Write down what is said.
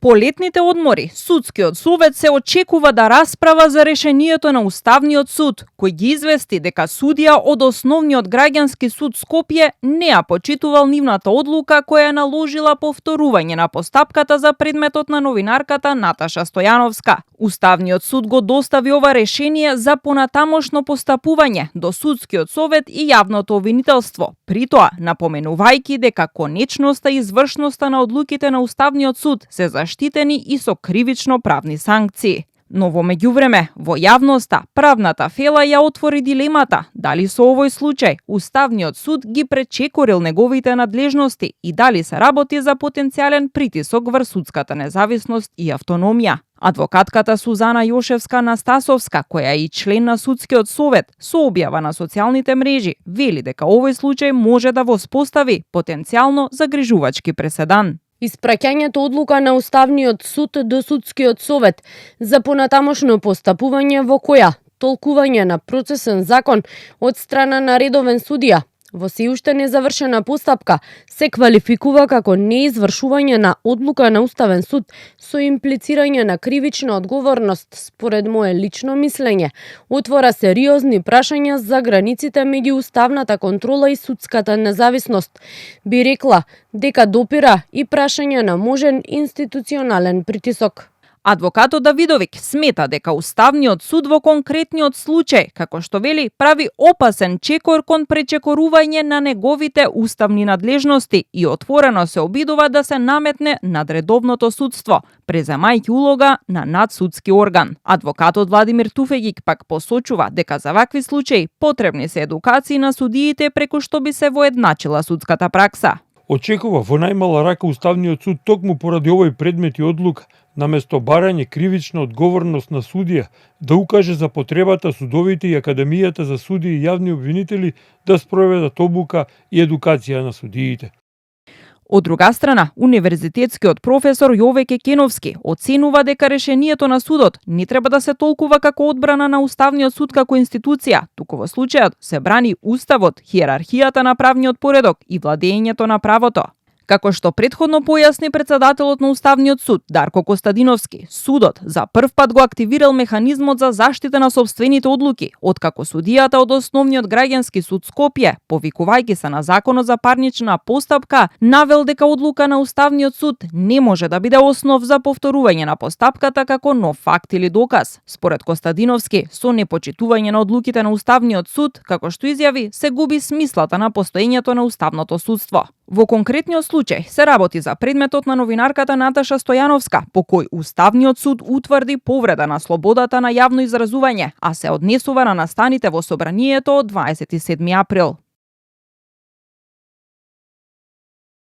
По летните одмори, Судскиот совет се очекува да расправа за решението на Уставниот суд, кој ги извести дека судија од Основниот граѓански суд Скопје не ја почитувал нивната одлука која ја наложила повторување на постапката за предметот на новинарката Наташа Стојановска. Уставниот суд го достави ова решение за понатамошно постапување до Судскиот совет и јавното обвинителство, при тоа напоменувајќи дека конечноста и извршноста на одлуките на Уставниот суд се заштитени и со кривично правни санкции. Но во меѓувреме, во јавноста, правната фела ја отвори дилемата дали со овој случај Уставниот суд ги пречекорил неговите надлежности и дали се работи за потенцијален притисок врз судската независност и автономија. Адвокатката Сузана Јошевска-Настасовска, која е и член на Судскиот совет, со објава на социјалните мрежи, вели дека овој случај може да воспостави потенцијално загрижувачки преседан. Испраќањето одлука на Уставниот суд до Судскиот совет за понатамошно постапување во која толкување на процесен закон од страна на редовен судија во се уште незавршена постапка се квалификува како неизвршување на одлука на Уставен суд со имплицирање на кривична одговорност, според мое лично мислење. Отвора сериозни прашања за границите меѓу уставната контрола и судската независност. Би рекла дека допира и прашање на можен институционален притисок. Адвокатот Давидовик смета дека Уставниот суд во конкретниот случај, како што вели, прави опасен чекор кон пречекорување на неговите уставни надлежности и отворено се обидува да се наметне над редовното судство, преземајќи улога на надсудски орган. Адвокатот Владимир Туфегик пак посочува дека за вакви случаи потребни се едукации на судиите преку што би се воедначила судската пракса. Очекува во најмала рака Уставниот суд токму поради овој предмет и одлука, наместо барање кривична одговорност на судија, да укаже за потребата судовите и Академијата за судии и јавни обвинители да спроведат обука и едукација на судиите. Од друга страна, универзитетскиот професор Јове Кекеновски оценува дека решението на судот не треба да се толкува како одбрана на Уставниот суд како институција, туку во случајот се брани уставот, хиерархијата на правниот поредок и владењето на правото. Како што претходно појасни председателот на Уставниот суд Дарко Костадиновски, судот за прв пат го активирал механизмот за заштита на сопствените одлуки, откако судијата од Основниот граѓански суд Скопје, повикувајќи се на Законот за парнична постапка, навел дека одлука на Уставниот суд не може да биде основ за повторување на постапката како нов факт или доказ. Според Костадиновски, со непочитување на одлуките на Уставниот суд, како што изјави, се губи смислата на постоењето на уставното судство. Во конкретниот случај се работи за предметот на новинарката Наташа Стојановска, по кој Уставниот суд утврди повреда на слободата на јавно изразување, а се однесува на настаните во собранието од 27 април.